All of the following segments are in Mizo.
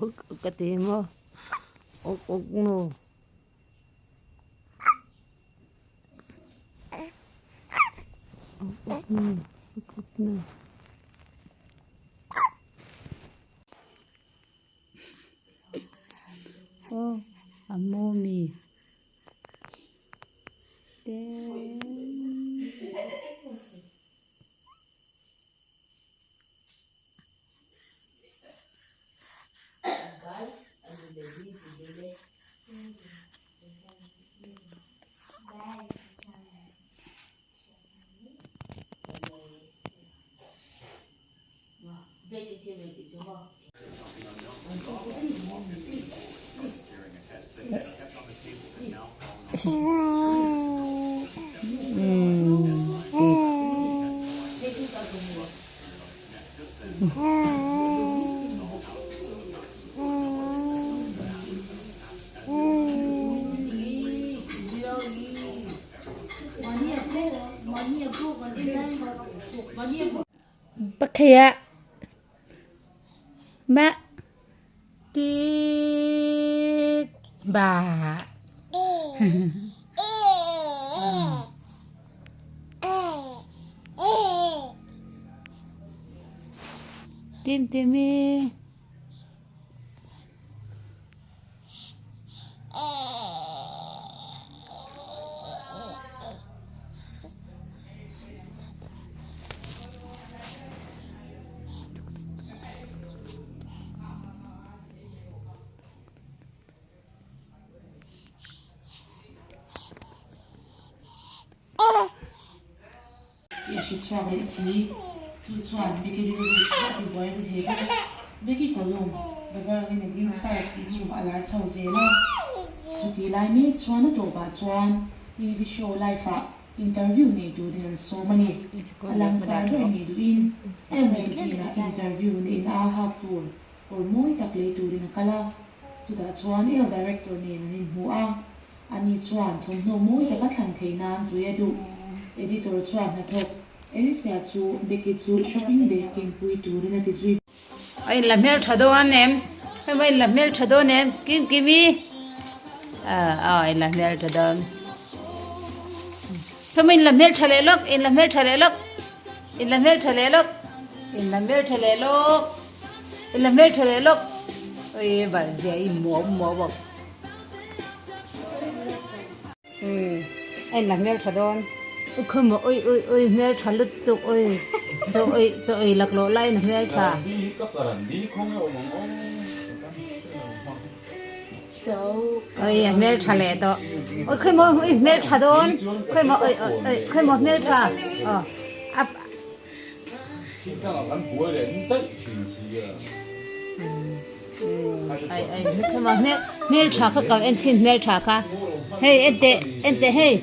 Ok ok a ti maw ok ok nu. Ok ok nu ok ok nu. Aw a mawmi te. Pakhia ba tik ba. Tim timi. I a hre chhuak leh si. Chu chuan Becky rilru chu a ti buai ru hle bawk. Becky Column, The Girl in the Green Skirt tih chu a lar chho zel a. Chutih lai mek chuan a tawpah chuan TV show live ah interview nei turin an sawm a ni. A langsar ber nih duhin Elle magazine-ah interview neiin a hak tur kawr mawi tak lei turin a kal a. Chutah chuan Elle director nen an inhmu a. Ani chuan thawmhnaw mawi taka thlan thei nan pui a duh. Editor chuan hnathawk Alicia chu Becky chu shopping bag kengpui turin a ti zui. A inla hmel tha dawn em? Hei maw inla hmel tha dawn em? Kim Kimi? Aw aw inla hmel tha dawn. Hei maw inla hmel tha leh lawk, inla hmel tha leh lawk, inla hmel tha leh lawk, inla hmel tha leh lawk, inla hmel tha leh lawk. Ui balh zia i muau muau bawk. Umm a inla hmel tha dawn. Ui khawi maw ui ui ui hmel tha lutuk ui chaw ei chaw ei laklawh laiin a hmel tha. Ui a hmel tha leh tawh ui khawi maw ui hmel tha dawn khawi maw ui ui khawi maw hmel tha aw a. Hmel tha kha kal en chhin hmel tha kha hei en teh en teh hei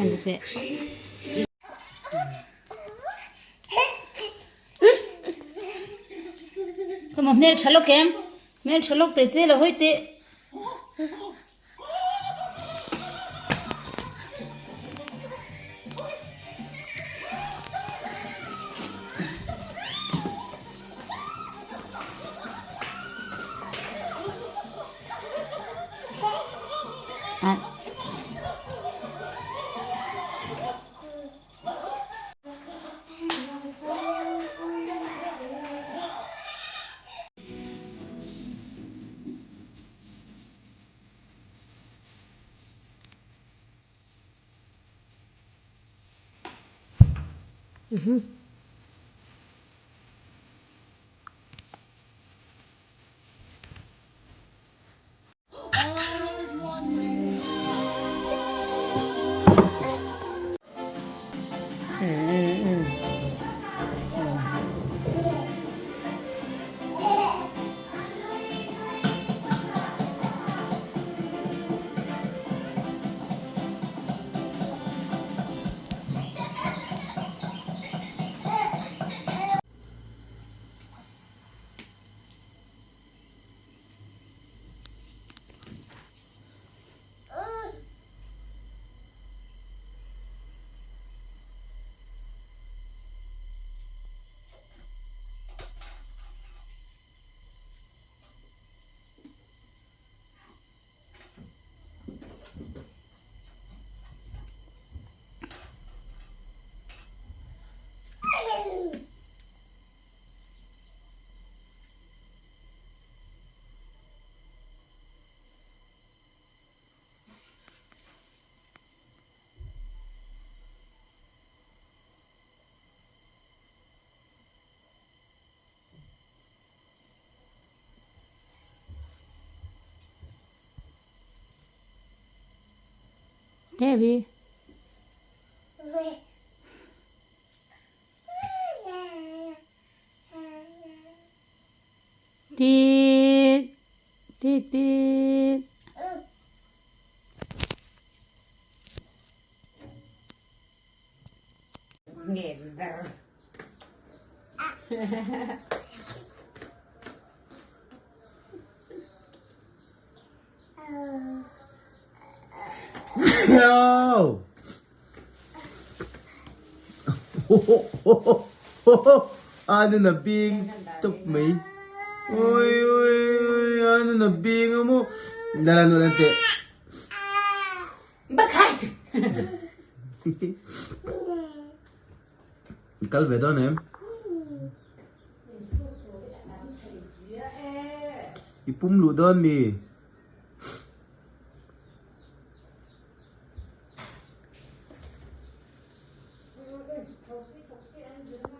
en teh. Khaw hmel tha lawk em hmel tha lawk teh se lo hawi teh. Heavy. Tik tik tik. Ano na bing top mai. Oi oi oi ano na bing mo. Lala no lang te. Kal ve dawn em? I pum luh dawn mi?